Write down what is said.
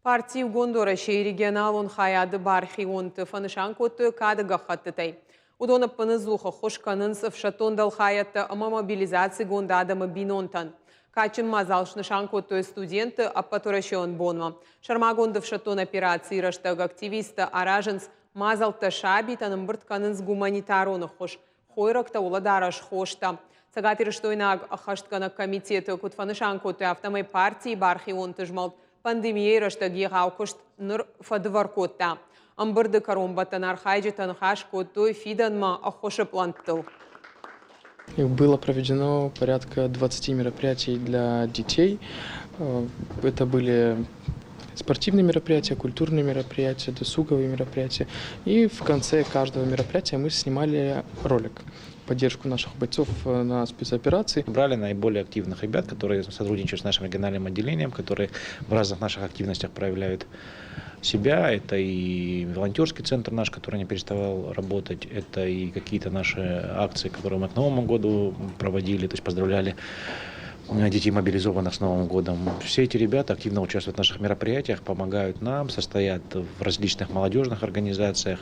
Парти Иугонд Уӕрӕсейы регионалон хайады бархионты фӕнысан кодтой кады гӕххӕттытӕй. Уыдон ӕппынӕдзух ӕххуыс кӕнынц ӕфсӕддон дӕлхайӕдтӕ ӕмӕ мобилизацигонд адӕмы бинонтӕн. Кадджын мадзал снысан кодтой студентты ӕппӕтуӕрӕсеон бонмӕ. Сӕрмагонд ӕфсӕддон операцийы рӕстӕг активисттӕ аразынц мадзӕлттӕ сабитӕн, ӕмбырд кӕнынц гуманитарон ӕххуыс, хойрӕгтӕ, уӕлӕдарӕс, хостӕ. Цӕгатирыстойнаг ӕххӕстгӕнӕг комитеты куыд фӕнысан кодтой, афтӕмӕй партийы бархионты змӕлд пандемийӕйы рӕстӕг егъау куыст ныр фӕдывӕр кодта. Ӕмбырды кӕронбӕттӕн архайджытӕ ныхас кодтой фидӕнмӕ ӕххуысы пълӕнттыл. Было проведено порядка 20 мероприятий для детей. Это были спортивные мероприятия, культурные мероприятия, досуговые мероприятия. И в конце каждого мероприятия мы снимали ролик в поддержку наших бойцов на спецоперации. Брали наиболее активных ребят, которые сотрудничают с нашим региональным отделением, которые в разных наших активностях проявляют себя. Это и волонтерский центр наш, который не переставал работать, это и какие-то наши акции, которые мы к Новому году проводили, то есть поздравляли детей мобилизованных с Новым годом. Все эти ребята активно участвуют в наших мероприятиях, помогают нам, состоят в различных молодежных организациях.